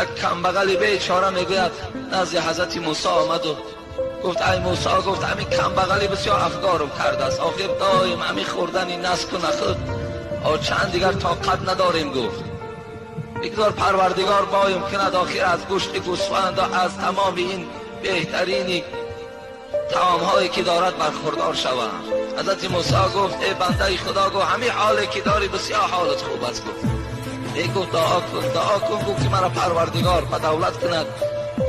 Як камбағали бечора мегӯяд назди ҳазрати Мусо омаду гуфт: ай Мусо, гуфт ҳамин камбағали бисёр афгорум кардааст, охир доим ҳамин хӯрдани наску нахӯд, чанд дигар тоқат надорем. Гуфт: бигзор Парвардигор боем кунад, охир аз гӯшти гӯсфанд ва аз тамоми ин беҳтарини таомҳое ки дорад бархӯрдор шавам. Ҳазрати Мусо гуфт: эй бандаи Худо, гуфт ҳамин ҳоле ки дорӣ бисёр ҳолат хуб аст. Гуфт: эй, гуфт дуо кун, дуо кун, гуфт ки маро Парвардигор ба давлат кунад.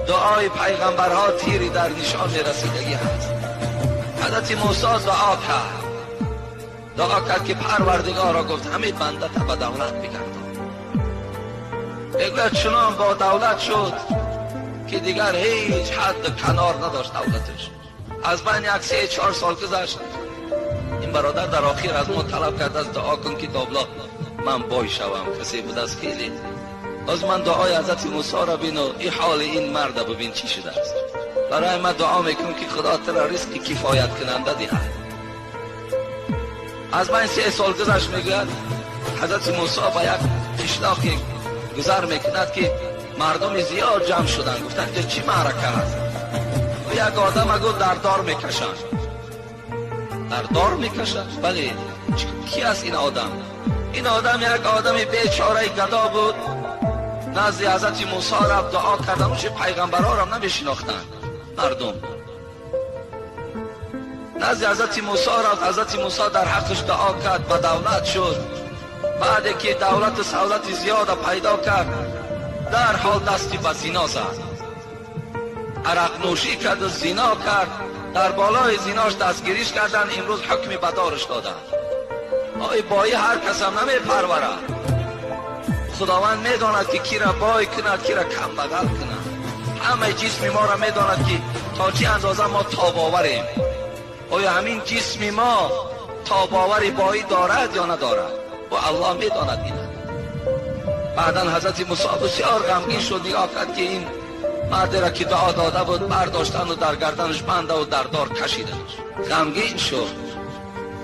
Дуои пайғамбарҳо тири дар нишон мерасидагӣ ҳаст. Ҳазрати Мусо дуо кард, дуо кард ки Парвардигорро гуфт ҳамин бандата ба давлат бигардон. Мегӯяд чунон бо давлат шуд ки дигар ҳеҷ ҳадду канор надошт давлаташ. Аз байн як 3-4 сол гузашт. Ин бародар дар охир аз мо талаб кард, аз дуо кун ки добло ман бой шавам. Касе будааст хеле. Боз ман дуои ҳазрати Мусоро бину, ин ҳоли ин марда бибин чӣ шудааст. Барои ман дуо мекунам ки Худо туро ризқи кифояткунанда диҳад. Аз байн 3 сол гузашт, мегӯяд ҳазрати Мусо ба як қишлоқе гузар мекунад ки мардуми зиёд ҷамъ шуданд. Гуфтанд: инҷа чӣ маърака аст? Як одама гуфт дар дор мекашанд. Дар дор мекашанд? Бале. Ки аст ин одам? Ин одам як одами бечораи гадо буд. Назди ҳазрати Мусо рафт, дуо кардан. Чӣ пайғамбарҳоро намешинохтанд мардум. Назди ҳазрати Мусо рафт, ҳазрати Мусо дар ҳаққаш дуо кард, ба давлат шуд. Баъде ки давлату савлати зиёда пайдо кард, дарҳол дасти ба зино зад, арақнӯшӣ карду зино кард. Дар болои зинош дастгириш карданд, имрӯз ҳукми бадораш доданд. Ой, боӣ ҳар касам намепарварад. Худованд медонад ки кира бой кунад, кира камбағал кунад. Ҳамаи ҷисми моро медонад ки то чӣ андоза мо тобоварем. Оё ҳамин ҷисми мо тобовари боӣ дорад ё надорад? Ва Аллоҳ медонад ина. Баъдан ҳазрати Мусо бисёр ғамгин шуд, нигоҳ кард ки ин мардеро ки дуо дода буд бардоштану дар гарданаш бандаву дар дор кашиданаш. Ғамгин шуд.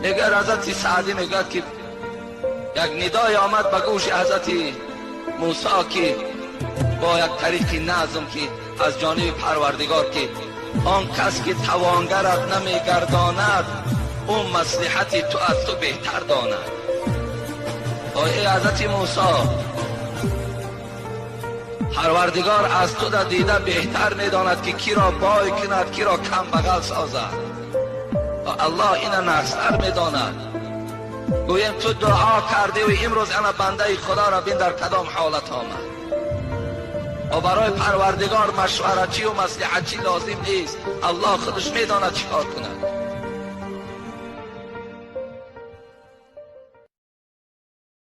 Мегӯяд ҳазрати Саъдӣ, мегӯяд ки як нидое омад ба гӯши ҳазрати Мусо ки бо як тариқи назм ки аз ҷониби Парвардигор ки он кас ки тавонгарат намегардонад, ӯ маслиҳати ту аз ту беҳтар донад. Ой эй ҳазрати Мусо, Парвардигор аз ту да дида беҳтар медонад ки киро бой кунад, киро камбағал созад. Ва Аллоҳ ина нағзтар медонад. Гӯем ту дуо кардӣ ва имрӯз ана бандаи Худоро бин дар кадом ҳолат омад. Ва барои Парвардигор машваратчӣ ва маслиҳатчӣ лозим нест. Аллоҳ худаш медонад чӣ кор кунад.